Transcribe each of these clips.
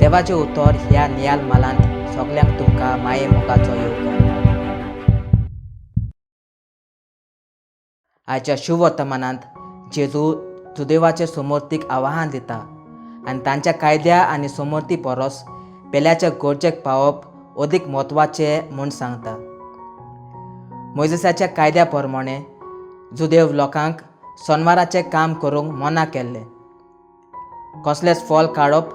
देवाचें उतर ह्या नियाल मालांत सगल्यांक तुमकां माये मोगाचो येवकार. आयच्या शुभवर्तमानांत जेजू जुदेवाचे समर्थीक आवाहन दिता आनी तांच्या कायद्या आनी समर्थी परस पेल्याच्या गरजेक पावप अदीक म्हत्वाचें म्हूण सांगता. मोयजेसाच्या कायद्या प्रमाणे जुदेव लोकांक सोनवाराचें काम करूंक मना केल्लें. कसलेंच फल काडप,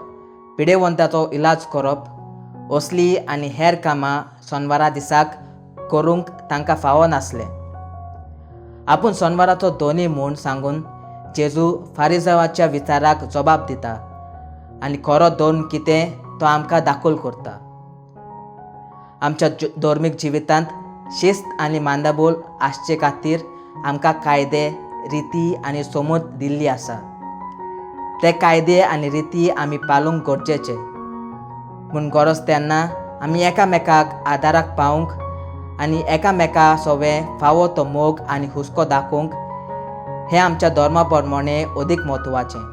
पिडेवंताचो इलाज करप असली आनी हेर कामां सोनवारा दिसाक करूंक तांकां फावो नासलें. आपूण सोनवाराचो धनी म्हूण सांगून जेजू फारिजावाच्या विचाराक जबाब दिता आनी खरो धर्म कितें तो आमकां दाखल करता. आमच्या धर्मीक जिवितांत शिस्त आनी मांदाबोल आसचे खातीर आमकां कायदे, रिती आनी समज दिल्ली आसा. ते कायदे आनी रिती आमी पालूंक गरजेचे पूण गरज तेन्ना आमी एकामेकाक आदाराक पावूंक आनी एकामेका सोवें फावो तो मोग आनी हुस्को दाखोवंक हें आमच्या धर्मा प्रमाणे अदीक म्हत्वाचें.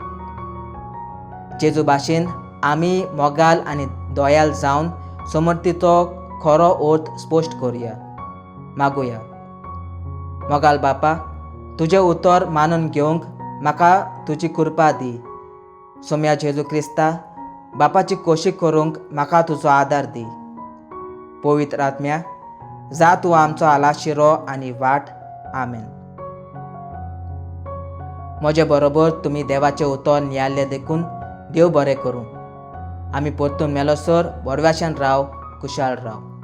जेजू भाशेन आमी मोगाल आनी दयाल जावन समर्थीचो खरो अर्थ स्पश्ट करुया. मागुया. मोगाल बापा, तुजें उतर मानून घेवंक म्हाका तुजी कृपा दी. सोम्या जेजू क्रिस्ता, बापाची कोशी करूंक म्हाका तुजो आदार दी. पवित्र आत्म्या, जा तूं आमचो आलाशिरो आनी वाट. आमेन. म्हजे बरोबर तुमी देवाचें उतर नियाळ्ळें देखून देव बरें करूं. आमी परतून मेलोसर बरव्याशान राव, कुशाल राव.